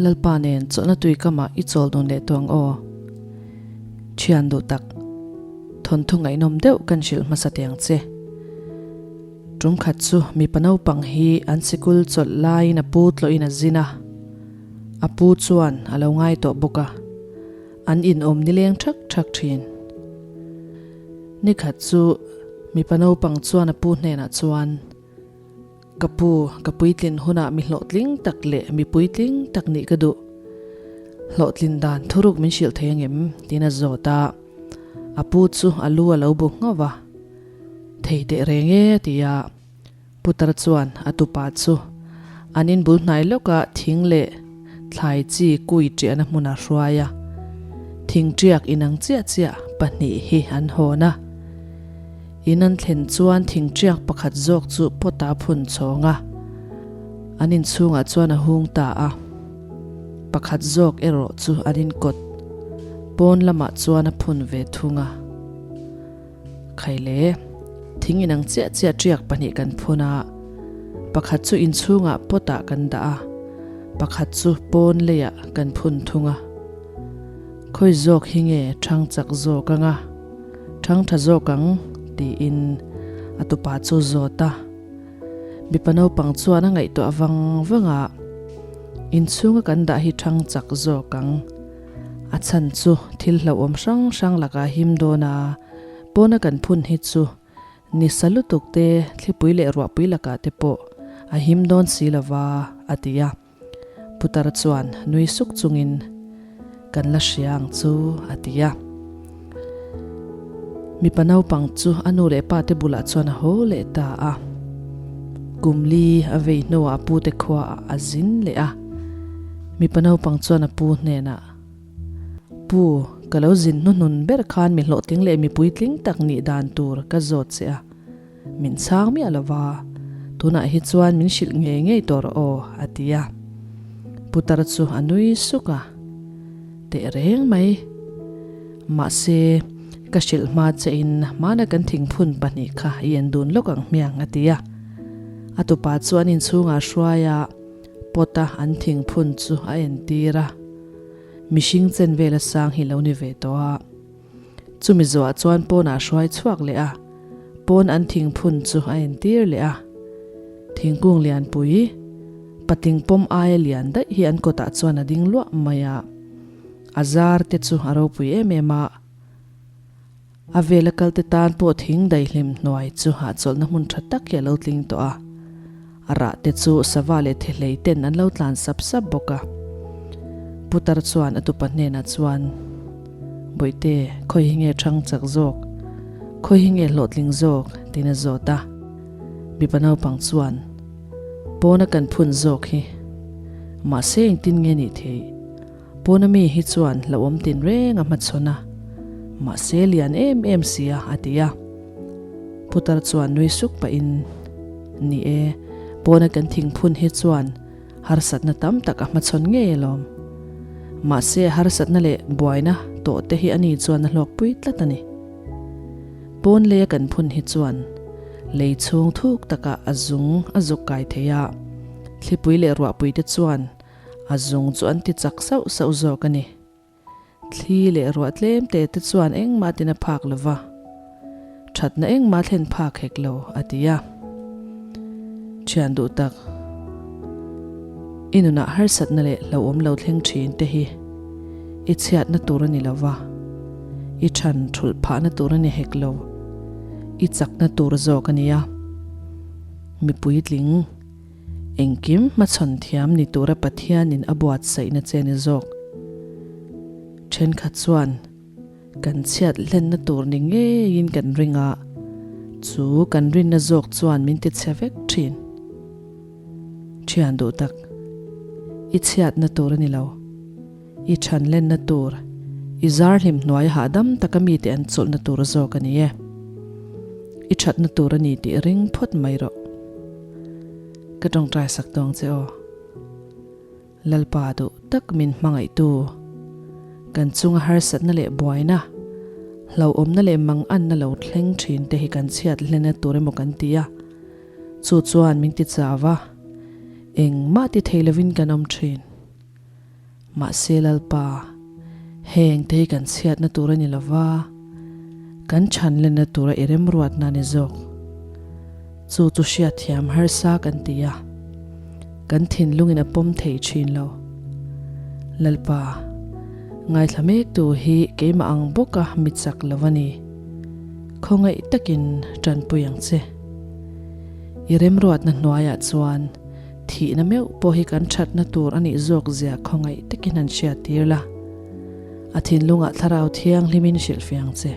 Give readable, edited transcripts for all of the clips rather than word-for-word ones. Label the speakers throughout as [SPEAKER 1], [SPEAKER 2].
[SPEAKER 1] Lalpa nen chawlhna tui kamah i chawl dun leh tawh ang aw. Thian duh tak, thawnthu ngaihnawm deuh kan hrilh hmasa teh ang che. Tum khat chu mipa naupang hi an sikul chawlh laiin a pu tlawhin a zin a, a pu chuan a lo ngai tawh bawk a, an inawm nileng thak thak thin. Ni khat chu mipa naupang chuan a pu hnenah chuan, Ka pu, ka puitlin hunah mi hlawhtling tak leh mi puitling tak nih ka duh. Hlawhtlin dan thuruk min hrilh thei angem? tiin a zawt a. A pu chu a lu a lo bu nghauh va. Thei teh reng e, a ti a. Putar chuan a tupa chu an inbul hnai lawkah thing leh thlai chi kui ṭiahna hmun a hruai a. Thing ṭiak inang chiah chiah pahnih hi an hawn a. In an thlen chuan thing ṭiak pakhat zawk chu pot a phun chhawng a, an inchhungah chuan a hung ta a. Pakhat zawk erawh chu an inkawt pawn lamah chuan a phun ve thung a. Khaile, thing inang chiah chiah ṭiak pahnih kan phun a, pakhat chu inchhungah pot ah kan dah a, pakhat chu pawn leiah kan phun thung a. Khawi zawk hi nge ṭhang chak zawk anga? Ṭhang ṭha zawk ang, tiin a tupa chu zawt a. Mipa naupang chuan a ngaihtuah vang vang a, Inchhunga kan dah hi ṭhang chak zawk ang. A chhan chu thil hlauhawm hrang hrang lakah him dawn a, pawna kan phun hi chu ni sa lutuk te, thlipui leh ruahpui lakah te pawh a him dawn si lo va, a ti a. Putar chuan nui suk chungin, Kan la hria ang chu, a ti a. Mipa naupang chu a nu leh pa te bulah chuan a haw leh ta a. Kum li a vei hnuah a pute khuaah a zin leh a. Mipa naupang chuan a pu hnenah, Pu, ka lo zin hnuhnun ber khan mi hlawhtling leh mi puitling tak nih dan tur ka zawt che a. Min chhang miah lo va, tunah hi chuan min hrilh ngei ngei tawh rawh aw, a ti a. Putar chu a nui suk a, Teh reng mai. Mahse, ka hrilh hma che in hmana kan thingphun pahnih kha i en dun lawk ang hmiang, a ti a. A tupa chu an inchhungah hruai a, pot a an thingphun chu a entir a. Mihring chen vela sang hi lo ni ve tawh a. Chumi zawhah chuan pawnah a hruai chhuak leh a, pawn an thingphun chu a entir leh a. Thingkung lianpui, patling pawm aia lian daih hi an kawtah chuan a ding luah mai a. A zar te chu a ropui em em a. A vela kal te tan pawh thing daihlim hnuai chu hahchawlhna hmun tha tak hi a lo tling tawh a. A rah te chu sava leh thehlei ten an lo tlan sap sap bawk a. Putar chuan a tupa hnenah chuan, Bawihte, khawi hi nge thang chak zawk? Khawi hi nge hlawhtling zawk? tiin a zawt a. Mipa naupang chuan, Pawna kan phun zawk hi. Mahse engtin nge nih theih? Pawna mi hi chuan hlauhawm tin reng a hmachhawn a, mahse lian em em sia a ti a. Putar chuan nui suk pahin, Ni e, pawna kan thingphun hi chuan harsatna tam tak a hmachhawn ngei alawm. Mahse harsatna leh buaina tawh te hi ani chuan a hlawkpui tlat a ni. Pawn leia kan phun hi chuan lei chhung thuk takah a zung a zuk kai thei a, thlipui leh ruahpui te chuan A zung chu an ti chak sauh sauh zawk a ni. Thli leh ruah tlem te te chuan engmah tin a phak lo va, thatna engmah thlen phak hek lo, a ti a. Thian duh tak, i nunah harsatna leh hlauhawm lo thleng thin te hi i chhiatna tur a ni lo va, i than thulh phahna tur a ni hek lo, i chakna tur zawk a nia. Mipui tling. Engkim hmachhawn thiam ni tura Pathianin a buatsaihna che ni zawk. Thenkhat chuan kan chhiat hlenna tur ni ngeiin kan ring a, chu kan rinna zawk chuan min ti chhe vek thin. Thian duh tak, i chhiatna tur a ni lo. I than lenna tur, i zar hlim hnuai hahdam taka mite an chawlhna tur zawk a ni e. I thatna tur a ni tih ring phawt mai rawh. Ka tawngtai sak tawng che aw. Lalpa duh tak min hmangaihtu, kan chunga harsatna leh buaina, hlauhawmna leh manganna lo thleng thin te hi kan chhiat hlenna tur emaw kan ti a, chu chuan min ti chau a, engmah ti thei lovin kan awm thin. Mahse Lalpa, heng te hi kan chhiatna tur a ni lo va, kan chhanlenna tura i remruatna a ni zawk. Chu chu hriatthiam harsa kan ti a, kan thinlungin a pawm thei thin lo. Lalpa, ngaithla mektu hi keimah ang bawka mi chak lo a ni. Khawngaih takin tanpui ang che. I remruatna hnuaiah chuan thihna meuh pawh hi kan thatna tur a nih zawk zia khawngaih takin han hriattir la. A thinlungah Thlarau Thianghlimin hrilhfiang che.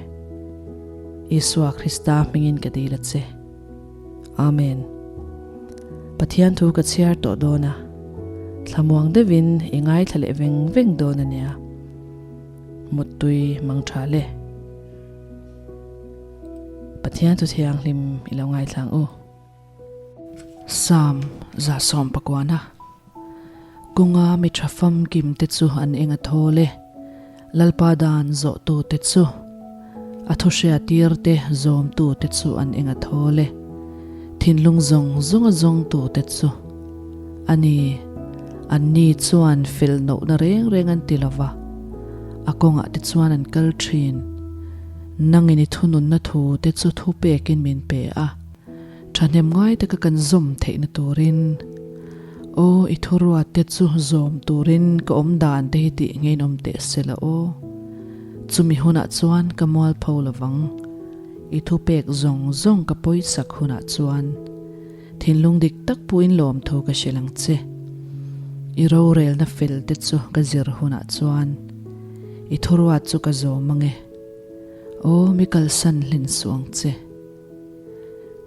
[SPEAKER 1] Isua Krista hmingin ka dil a che. Amen. Pathian thu ka chhiar tawh dawn a, thlamuang deuhin i ngaithla leh veng veng dawn a nia. Muttui mang tha le. Pathian thu thianghlim i lo ngaithla ang u. Psalm 119 Kawnga mi tha famkim te chu an eng a thawl e, Lalpa dan zawhtu te chu, A thuhriatir te zawmtu te chu an eng a thawl e, Thinlung zawng zawnga zawngtu te chu. A ni, anni chuan fel nohna reng reng an ti lova, a kawngah te chuan an kal thin. Nangin i thununna thu te chu thupekin min pe a. Thahnem ngai taka kan zawm theihna turin Aw i thuruat te chu zawm turin ka awm dan te hi tih ngei in awm teh se la aw. Chumi hunah chuan ka mualpho lovang. I thupek zawng zawng ka pawisak hunah chuan thinlung dik tak puin lawmthu ka hrilh ang che. I rorelna fel te chu ka zir hunah chuan i thuruat chu ka zawm ange. Aw mi kalsan hlin suh ang che.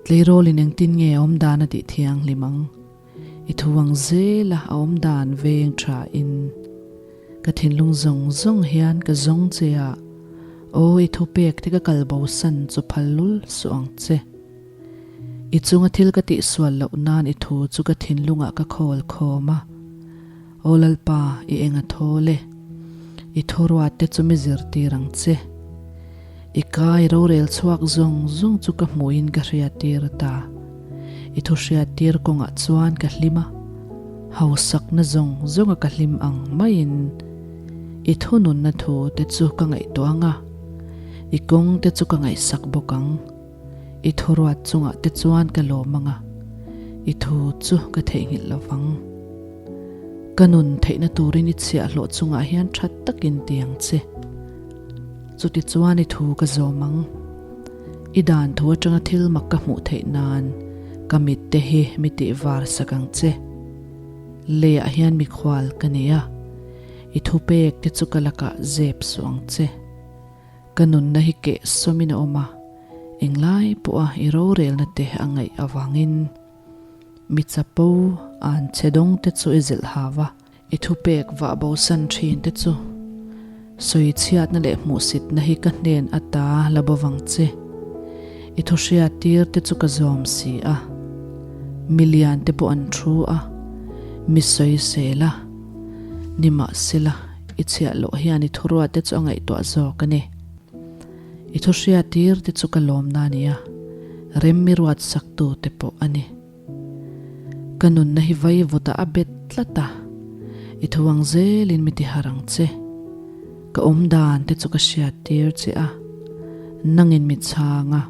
[SPEAKER 1] Tleirawlin engtin nge a awm dan a tih thianghlim ang? I thu ang zela a awm dan veng tha in ka thinlung zawng zawng hian ka zawng che a, aw i thupek te ka kal bo san chu phal lul suh ang che. I chunga thil ka tihsual loh nan i thu chu ka thinlungah ka khawl khawm a, Aw Lalpa i eng a thawl e, i thuruat te chu mi zirtir ang che. I kai rorel chhuak zawng zawng chu ka hmuhin ka hriattir ta. I thu hriattir kawngah chuan ka hlim a, hausakna zawng zawnga ka hlim ang maiin i thununna thu te chu ka ngaihtuah ang a, i kawng te chu ka ngaihsak bawk ang. I thuruat chungah te chuan ka lawm ang a, i thu chu ka theihnghilh lo vang. Ka nun theihna turin i chhiahhlawh chungah hian tha takin ti ang che. Chutichuan i thu ka zawm ang. I dan thu atanga thil mak ka hmuh theih nan ka mit te hi mi tih var sak ang che. Leiah hian mikhual ka nei a, i thupek te chu ka lakah zep suh ang che. Ka nunna hi keh sawmin a awm a, englai pawha i rorelna te a ngaih avangin mi chapo an chhe dawng te chu i zilh hau a, i thupek vah bosan thin te chu sawi chhiatna leh hmuhsitna hi ka hnen ata la bo vang che. I thuhriat tir te chu ka zawm si a, mi lian te pawh an thu a, mi sawisel a, nimahsela I chhiah loh hian i thuruat te chu a ngaihtuah zawk a ni. I thuhria tir te chu ka lawmna a ni a, rem i ruat sak tu te pawh a ni. Ka nunna hi vai vutah a bet tlat a, i thu ang zelin mi ti har ang che. Ka awm dan te chu ka hriat tir che a, nangin mi chhang a,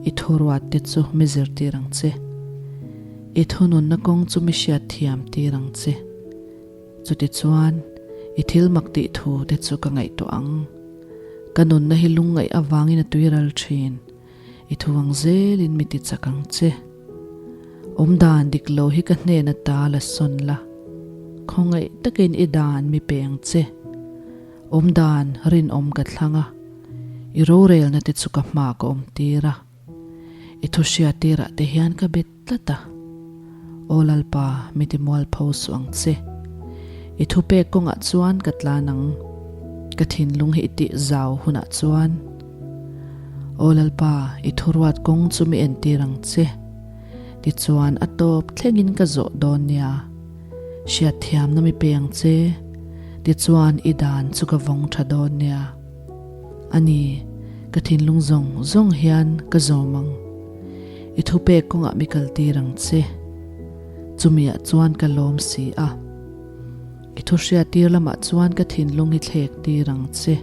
[SPEAKER 1] i thuruat te chu mi zirtir ang che. I thununna kawng chu mi hriat thiam tir ang che. Chutichuan, i thil mak tih thu te chu ka ngaihtuah ang. Ka nunna hi lungngaih avangin a tuiral thin. I thu ang zelin mi ti chak ang che. Awmdan dik lo hi ka hnen ata la sawn la. Khawngaih takin i dan mi pe ang che. Awmdan rinawm ka thlang a, i rorelna te chu ka hma ka awm tir a. I thuhriattirah te hian ka bet tlat a. Aw Lalpa, mi ti mualpho suh ang che. I thupek kawngah chuan ka tlan ang, ka thinlung hi i tih zau hunah chuan. Aw Lalpa, i thuruat kawng chu mi entir ang che. Tichuan a tawp thlengin ka zawh dawn nia. Hriatthiamna mi pe ang che, tichuan i dan chu ka vawng tha dawn nia. A ni, ka thinlung zawng zawng hian ka zawm ang. I thupek kawngah mi kaltir ang che. Chumiah chuan ka lawm si a. I thu hriattir lamah chuan ka thinlung hi thlek tir ang che.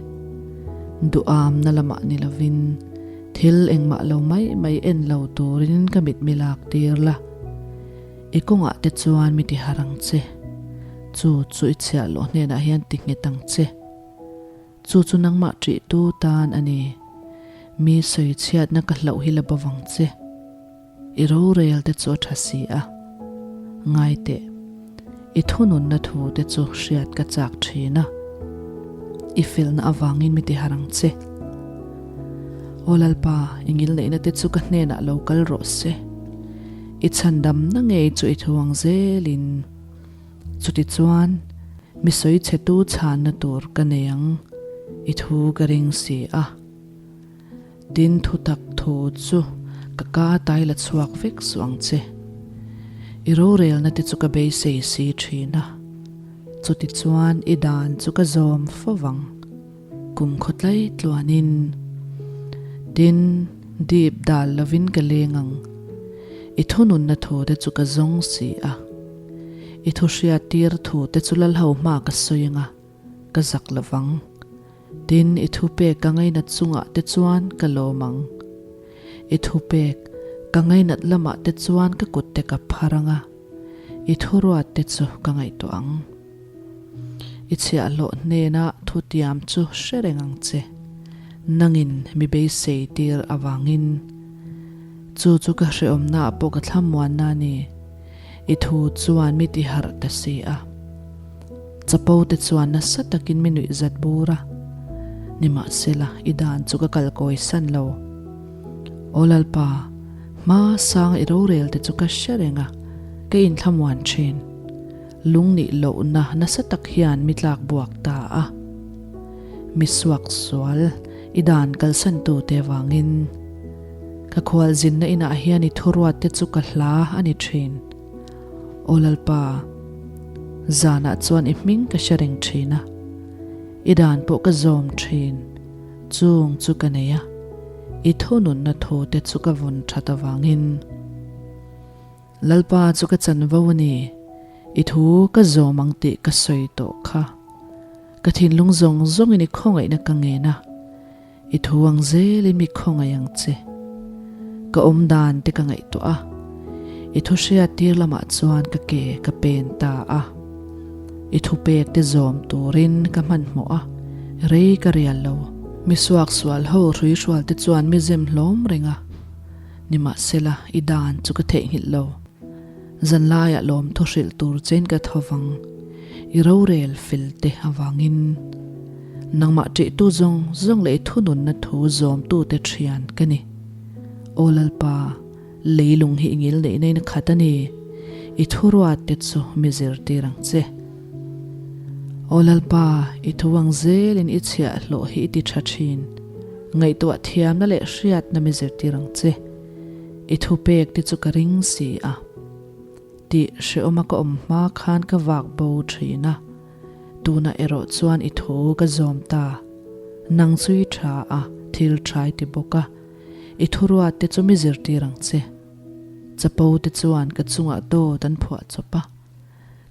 [SPEAKER 1] Duhamna lamah ni lovin thil engmah lo mai mai en lo turin ka mit mi lak tir la. I kawngah te chuan mi ti harh ang che. Chu chu i chhiah loh hnenah hian ti nghet ang che. Chu chu nangmah ṭihtu tan a ni. Mi sawi chhiatna ka hlauh hi la bawvang che. I rorel te chu a ṭha si a. Ngai teh, i thununna thu te chu hriat ka chak ṭhin a. I felna avangin mi ti harh ang che. Aw Lalpa, i ngilneihna te chu ka hnenah lo kal rawh se. I chhandamna ngei chu i thu ang zelin. Chutichuan, mi sawi chhetu chhanna tur ka nei ang, i thu ka ring si a. Tin, thutak thu chu ka ka tai la chhuak vek suh ang che. I rorelna te chu ka beisei si thin a. Chutichuan, i dan chu ka zawm fo vang. Kum khawtlai tluanin, tin, dip dal lovin ka leng ang. I thununna thu te chu ka zawng si a. I thu hriattir thu te chu Lalho hma ka sawi ang a, ka zak lo vang. Tin, i thupek ka ngainat chungah te chuan ka lawm ang. I thupek ka ngainat lamah te chuan ka kut te ka phar ang a, i thuruat te chu ka ngaihtuah ang. I chhiahhlawh hnena thutiam chu hre reng ang che. Nangin mi beisei tir avangin chu chu ka hrehawmnaah pawh ka thlamuanna a ni. I thu chuan mi ti harh ta si a. Chapo te chuan nasa takin mi nuih zat bur a. Nimahsela, i dan chu ka kalkawi san lo. Aw Lalpa, hma sang i rorel te chu ka hre reng a, ka inthlamuan thin. Lungnih lohna nasa tak hian mi tlak buak ta a. Mi suak sual i dan kalsantute avangin ka khualzinna inah hian i thuruatte chu ka hla a ni thin. Aw Lalpa, zanah chuan i hming ka hre reng thin a, i dan pawh ka zawm thin, chung chu ka nei a, i thununna thute chu ka vawn that avangin. Lalpa chu ka chanvo a ni, i thu ka zawm ang tih ka sawi tawh kha. Ka thinlung zawng zawngin i khawngaihna ka ngen a, i thu ang zelin mi khawngaih ang che. Ka awm dan te ka ngaihtuah a, i thu hriat tir lamah chuan ka ke ka pen ta a. I thupek te zawm turin ka hmanhmawh a, rei ka rial lo. Mi suaksual ho hruihrual te chuan mi zem hlawm reng a. Nimahsela, i dan chu ka theihnghilh lo. Zanlaiah lawmthu hrilh tur chein ka tho vang, i rorel fel te avangin. Nangmah ṭihtu zawng zawng leh i thununna thu zawmtute ṭhian ka ni. Aw Lalpa, leilung hi i ngil neih nain a khat a ni, i thuruat te chu mi zirtir ang che. Aw Lalpa, i thu ang zelin i chhiahhlawh hi i ti ṭha ṭhin. Ngaihtuah thiamna leh hriatna mi zirtir ang che. I thupek te chu ka ring si a. Tih hrehawma ka awm hma khan ka vak bo thin a. Tunah erawh chuan i thu ka zawm ta. Nang chu i tha a, thil tha i ti bawk a. I thuruat te chu mi zirtir ang che. Chapo te chuan ka chungah dawt an phuah chawp a.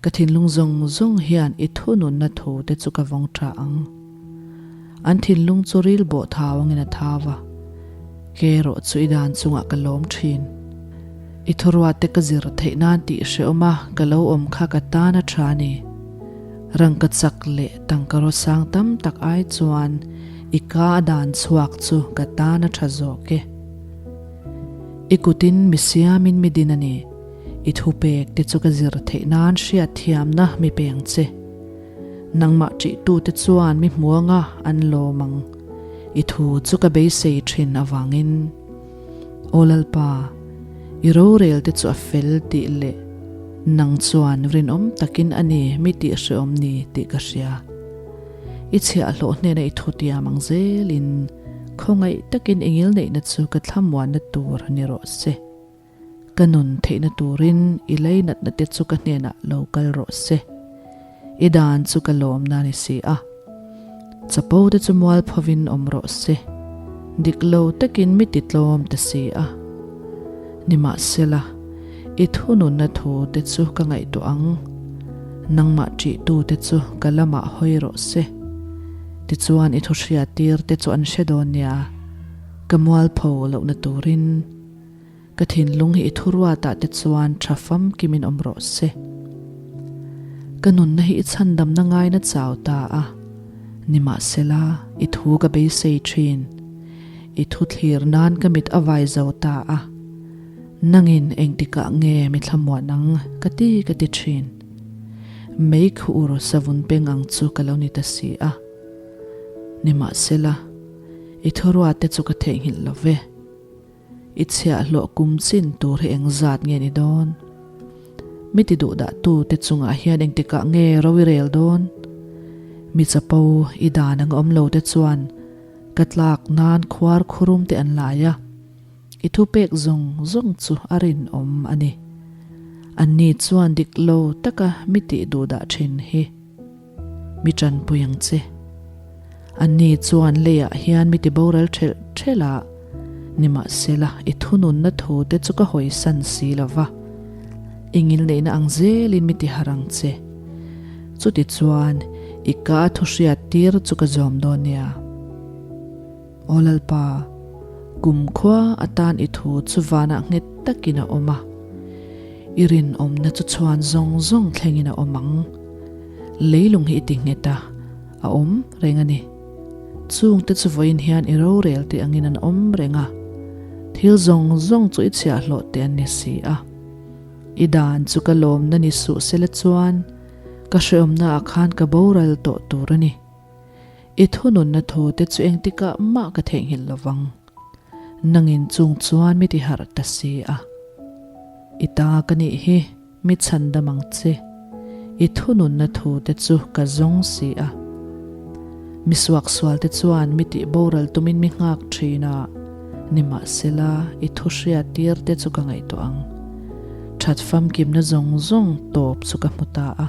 [SPEAKER 1] Ka thinlung zawng zawng hian i thununna thu te chu ka vawng tha ang. An thinlung chu ril bawh thau angin a thau a, ke erawh chu i dan chungah ka lawm thin. I thuruat te ka zir theih nan tih hrehawm a ka lo awm kha ka tan a tha a ni. Rangka chak leh tangka raw sang tam tak ai chuan i ka a dan chhuak chu ka tan a tha zawk e. I kutin mi siamin mi din a ni. I thupek te chu ka zir theih nan hriatthiamna mi peng che. Nangmah ṭihtute chuan mi hmuanga an lawm ang. I thu chu ka beisei ṭhin avangin. Aw Lalpa, i rorel te chu a fel tih leh nang chuan rinawm takin a ni mi tih hrehawm ni tih ka hria. I chhiahhlawh hnena i thutiam ang zelin khawngaih takin i ngilneihna chu ka thlamuanna tur ni rawh se. Ka nun theihna turin i leinatna te chu ka hnenah lo kal rawh se. I dan chu ka lawmna ni si a. Chapo te chu mualphovin awm rawh se. Dik lo takin mi ti tlawm ta si a. Nimahsela, i thununna thu te chu ka ngaihtuah ang. Nangmah ṭihtute chu ka lamah hawi rawh se. Tichuan i thuhriattir te chu an hre dawn nia, ka mualpho lohna turin. Ka thinlung hi i thuruatah te chuan tha famkimin awm rawh se. Ka nunna hi i chhandamna ngaina chau ta a, nimahsela i thu ka beisei thin. I thu thlir nan ka mit a vai zo ta a, nangin engtikah nge mi thlamuan ang ka ti ka ti thin. Mei khur savun peng ang chu ka lo ni ta si a, nimahsela i thuruate chu ka theihnghilh lo ve. I chhiahhlawh kum chin tur hi engzat nge ni dawn? Mi ti duhdah tu te chungah hian engtikah nge ro i rel dawn? Mi chapo i dan ang awm lo te chuan ka tlak nan khuar khurum te an lai a, i thupek zawng zawng chu a rinawm a ni. Anni chuan dik lo taka mi tih duhdah thin hi mi tanpui ang che. Anni chuan leiah hian mi ti boral ṭhelh ṭhelh a, nimahsela i thununna thu te chu ka hawisan si lo va, i ngilneihna ang zelin mi ti harh ang che. Chutichuan i ka thu hriat tir chu ka zawm dawn nia. Aw Lalpa, kumkhua atan i thu chu vanah nghet takin a awm a, i rinawmna chu chhuan zawng zawng thlengin a awm ang. Leilung hi i ti nghet a, a awm reng a ni. Chungte chu vawiin hian i rorel tih angin an awm reng a, thil zawng zawng chu i chhiahhlawh teh an ni si a. I dan chu ka lawmna ni suh sela chuan ka hreawmna ah khan ka boral tawh tur a ni. I thununna thu te chu engtikah mah ka theihnghilh lo vang. Nangin chung chuan mi ti harh ta si a. I ta ka nih hi mi chhandam ang che. I thununna thu te chu ka zawng si a. Mi suaksual te chuan mi tih boral tumin mi nghak thin a, nimahsela i thu hriat tir te chu ka ngaihtuah ang. That famkimna zawng zawng tawp chu ka hmu ta a.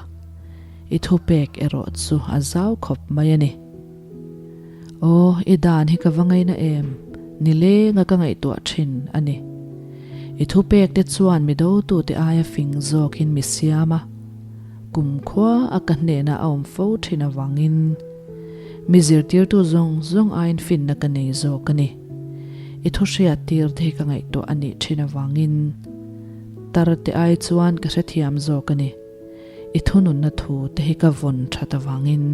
[SPEAKER 1] I thupek erawh chu a zau khawp mai a ni. Aw, i dan hi ka va ngaina em? Nilenga ka ngaihtuah thin a ni. I thupek te chuan mi dotute aia fing zawkin mi siam a, kumkhua a ka hnenah a awm fo thin avangin mi zirtirtu zawng zawng aiin finna ka nei zawk a ni. I thu hriat tir te hi ka ngaihtuah a nih thin avangin tar te ai chuan ka hrethiam zawk a ni. I thununna thu te hi ka vawn that avangin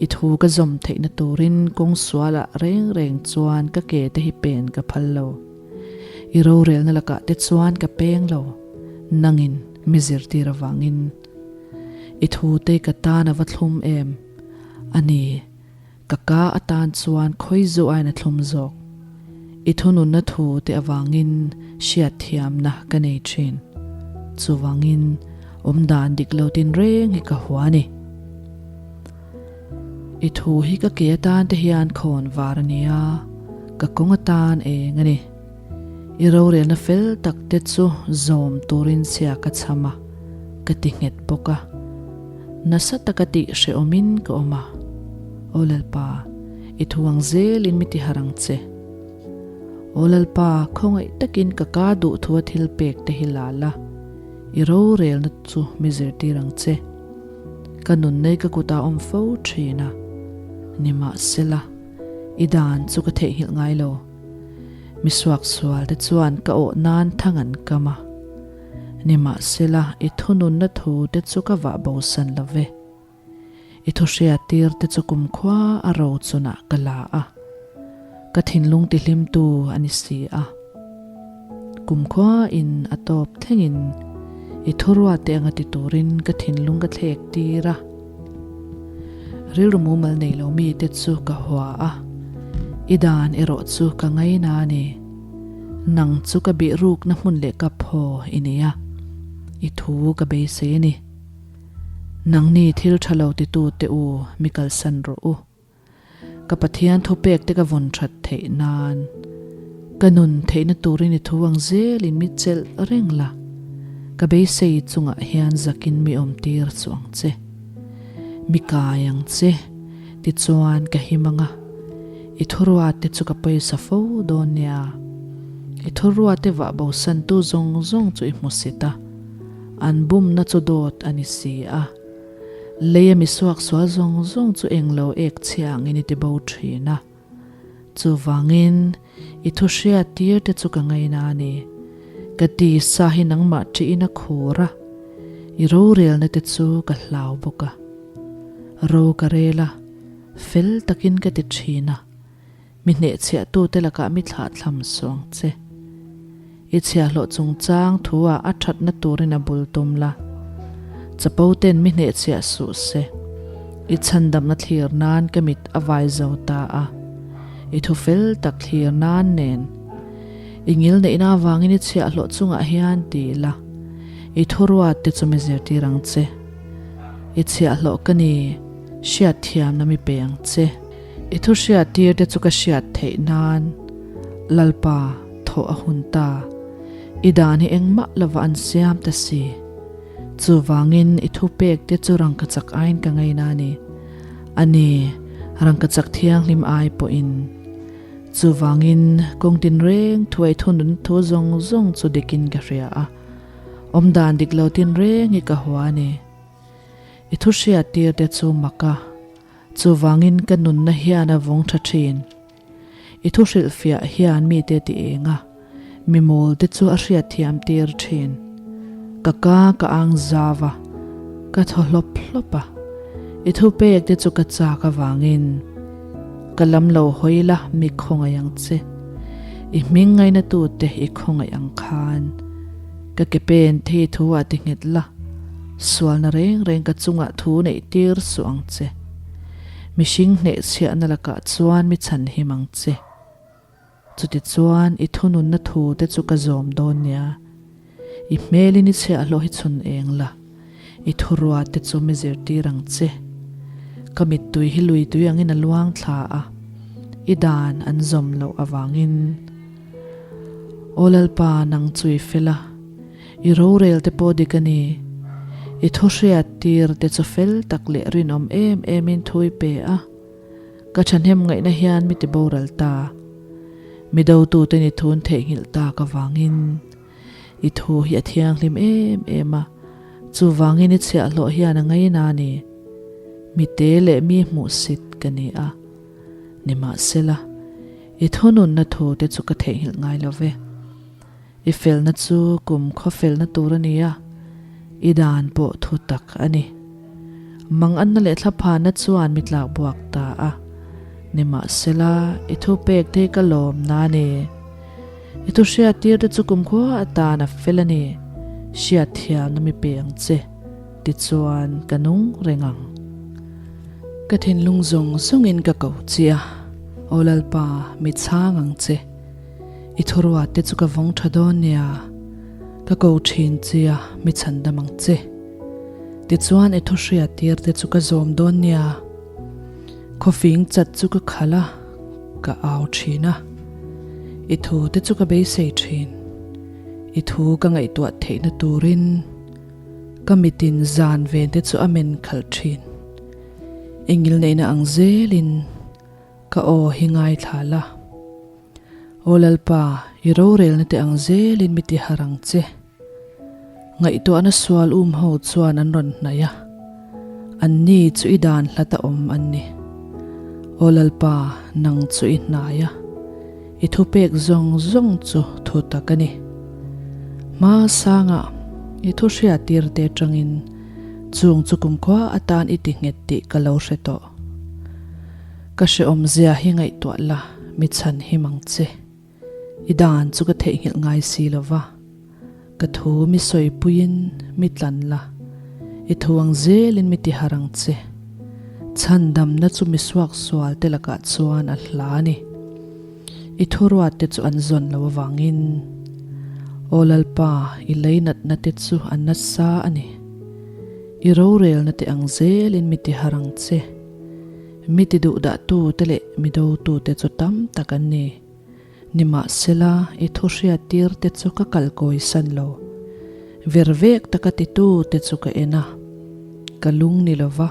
[SPEAKER 1] i thu ka zawm theihna turin kawng sualah reng reng chuan ka ke te hi pen ka phal lo. I rorelna lakah te chuan ka peng lo, nangin mi zirtir avangin i thu te ka tan a va thlum em? A ni, ka ka atan chuan khawi zu aiin a thlum zawk. I thununna thu te avangin hriatthiamna ka nei thin. Chuvangin awmdan dik lo tin reng hi ka hua a ni. I thu hi ka ke atan te hian khawn var a ni a, ka kawng atan eng a ni. I rorelna fel tak te chu zawm turin chhia ka chham a, ka ti nghet bawk a. Nasa taka tih hrehawmin ka awm a. Aw Lalpa, i thu ang zelin mi ti harh ang che. Aw Lalpa, khawngaih takin ka ka duhthua thil pek te hi la la, i rorelna chu mi zirtir ang che. Ka nunnei ka kutah awm fo thin a, nimahsela, i dan chu ka theihnghilh ngai lo. Mi suaksual te chuan ka awh nan thang an kam a, nimahsela i thununna thu te chu ka vah bosan lo ve. I thuhriat tir te chu kumkhua a ro chunah ka la a, ka thinlung tihlimtu a ni si a. Kumkhua in a tawp thlengin i thuruate anga ti turin ka thinlung ka thlek tir a. Rilru mumal nei lo mite chu ka hua a, i dan erawh chu ka ngaina a ni. Nang chu ka bih rukna hmun leh ka phaw i nei a, i thu ka beisei a ni. Nangni thil tha lo titute u, mi kalsan rawh u. Ka Pathian thupek te ka vawn that theih nan, ka nun theihna turin i thu ang zelin mi chelh reng la, ka beisei chungah hian zakin mi awm tir chu ang che. Mi kai ang che, tichuan ka him ang a, i thuruate chu ka pawisa fo dawn nia. I thuruate vah bosantu zawng zawng chu i hmu sit a. An bumna chu dawt a ni si a. Leia mi suaksual zawng zawng chu englo ek chhia angin i ti bo thin a. Chuvangin, i thu hriat tir te chu ka ngaina a ni. Ka tisa hi nangmah ṭihin a khur a, i rorelna te chu ka hlau bawk a. Ro ka rel a, fel takin ka ti ṭhin a, mi hnehchhiahtute lakah mi thlahthlam suang che. I chhiahhlawh chungchang thu-ah a thatna turin a bul tum la. Chapo ten mi hnehchhiah suh se. I chhandamna thlir nan ka mit a vai zo ta a. I thu fel tak thlir nan nen. I ngil neihna avangin i chhiahhlawh chungah hian ti la. I thuruat te chu mi zirtir ang che. I chhiahhlawh ka ni, hriatthiamna mi pe ang che. I thu hriattir te chu ka hriat theih nan, Lalpa, thawh a hun ta. I dan hi engmah lova an siam ta si. Chuvangin i thupek te chu rangkachak aiin ka ngaina a ni. A ni, rangkachak thianghlim ai pawhin. Chuvangin kawng tinreng thuai thunun thu zawng zawng chu dikin ka hria a, awmdan dik lo tinreng hi ka hua a ni. I thu hriattir te chu mak a. Chuvangin ka nunna hian a vawng tha thin. I thu hrilhfiah hian mite ti eng a, mi mawl te chu a hriatthiam tir thin. Ka ka ka ang zau a, ka thaw hlawp hlawp a. I thupek te chu ka chak avangin ka lam lo hawi la mi khawngaih ang che. I hming ngainatute i khawngaih ang khan ka ke pen thei thu ah ti nghet la. Sualna reng reng ka chungah thu neih tir suh ang che. Mihring hnehchhiahna lakah chuan mi chhanhim ang che. Chutichuan i thununna thu te chu ka zawm dawn nia. I hmelin i chhiahhlawh hi chhun eng la, i thurua te chu mi zirtir ang che. Ka mittui hi lui tui angin a luang thla a, i dan an zawm loh avangin. Aw Lalpa, nang chu i fel a. I rorel te pawh dik a ni. I thu hriat tir te chu fel tak leh rinawm em em in thu i pe a. Ka thahnem ngaihna hian mi ti boral ta. Mi dotu ten i thun theihnghilh tak avangin i thu hi a thianghlim em em a, chuvangin i chhiahhlawh hian a ngaina a ni. Mi te leh mi hmuhsit ka ni a. Nimahsela, i thununna thu te chu ka theihnghilh ngai lo ve. I felna chu kum khaw felna tur a ni a, i dan pawh thu tak a ni. Manganna leh thlaphana chuan mi tlak buak ta a, nimahsela i thupek te hi ka lawm na a ni. I thu hriattir te chu kumkhua atan a fel a ni, hriatthiamna mi pe ang che, tichuan ka nung reng ang. Ka thinlung zawng zawngin ka ko che a, Aw Lalpa, mi chhang ang che. I thuruat te chu ka vawng tha dawn nia, ka ko thin che a, mi chhandam ang che. Tichuan i thuhriat tir te chu ka zawm dawn nia. Khawfing chat chu ka khalh a, ka au thin a. I thu te chu ka beisei thin. I thu ka ngaihtuah theihna turin ka mitin zan ven te chu a men khalh thin. I ngilneihna ang zelin ka aw hi ngaithla la. Aw Lalpa, i rorelna te ang zelin mi ti har ang che. Ngaihtuahna sual um ho chuan an rawn hnaih a, anni chu i dan hlat a awm an ni. Aw Lalpa, nang chu i hnai a, i thupek zawng zawng chu thu tak a ni. Hma sangah i thu hriattir te atangin chung chu kumkhua atan i ti nghet tih ka lo hre tawh. Ka hrehawmzia hi ngaihtuah la, mi chhan him ang che. I dan chu ka theihnghilh ngai si lo va, ka thu mi sawipuiin mi tlan la, i thu ang zelin mi ti harh ang che. Chhandamna chu mi suaksual te lakah chuan a hla a ni. I thuruat te chu an zawn lo avangin, Aw Lalpa, i leinatna te chu a nasa a ni. I rorelna te ang zelin mi ti harh ang che. Mi ti duhdah tute leh mi dotu te chu tam tak an ni. Nimahsela, i thu hriattir te chu ka kal kawi san lo. Ver vek taka titu te chu ka en a, ka lung ni lova,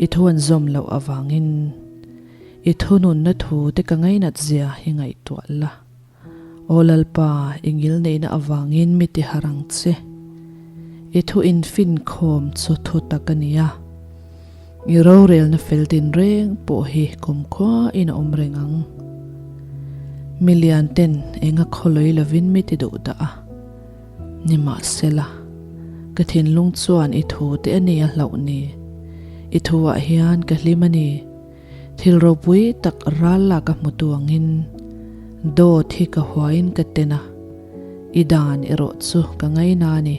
[SPEAKER 1] i thu an zawm loh avangin i thununna thu te ka ngainat zia hi ngaihtuah la. Aw Lalpa, i ngilneihna avangin mi ti harh ang che. I thu infinkhawm chu thu tak a ni a, i rorelna fel tinreng pawh hi kumkhuain a awm reng ang. Milian ten enga khawlawi lovin mi ti duh dah a, nimahsela, ka thinlung chuan i thu te a ni a hlauh ni. I thuah hian ka hlim a ni. Thil ropui tak ral lak a hmu tu angin dawt hi ka huain ka ten a, i dan erawh chu ka ngaina a ni.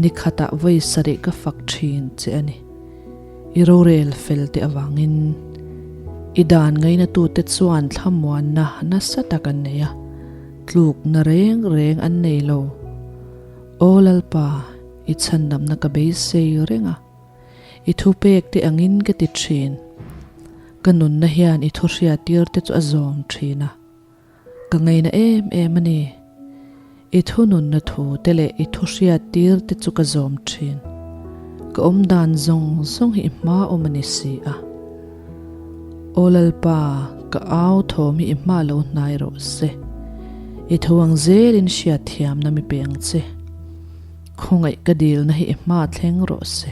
[SPEAKER 1] Ni khatah vawi sarih ka fak thin che a ni. I rorel fel te avangin i dan ngainatute chuan thlamuanna nasa tak an nei a, tlukna reng reng an nei lo. Aw Lalpa, i chhandamna ka beisei reng a. I thupek te angin ka ti thin. Ka nunna hian i thuhria tir te chu a zawm thin a. Ka ngaina em em a ni. I thununna thu te leh i thuhria tir te chu ka zawm thin. Ka awm dan zawng zawng hi i hma awm a ni si a. Aw Lalpa, ka au thawm hi i hma lo hnai rawh se. I thu ang zelin hriatthiamna mi pe ang che. Khawngaih ka dilna hi i hma thleng rawh se.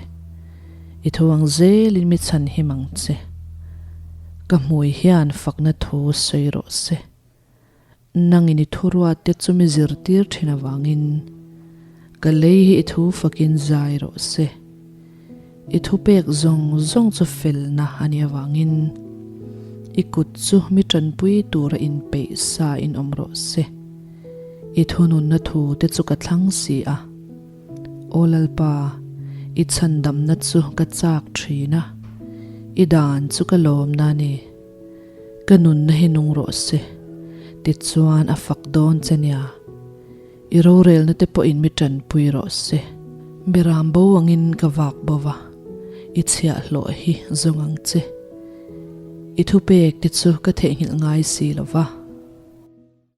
[SPEAKER 1] I thu ang zelin mi chhan him ang che. Ka hmui hian fakna thu sawi rawh se. Nangin i thuruat te chu mi zirtir thin avangin ka lei hi i thu fakin zai rawh se. I thupek zawng zawng chu felna a nih avangin i kut chu mi tanpui tura inpeih sa in awm rawh se. I thununna thu te chu ka thlang si a. Aw Lalpa, i chhandamna chu ka chak thin a, i dan chu ka lawmna a ni. Ka nunna hi nung rawh se, tichuan a fak dawn che nia. I rorelna te pawhin mi tanpui rawh se. Beram bo angin ka vak bo va, i chhiahhlawh hi zawng ang che. I thupek te chu ka theihnghilh ngai si lo va.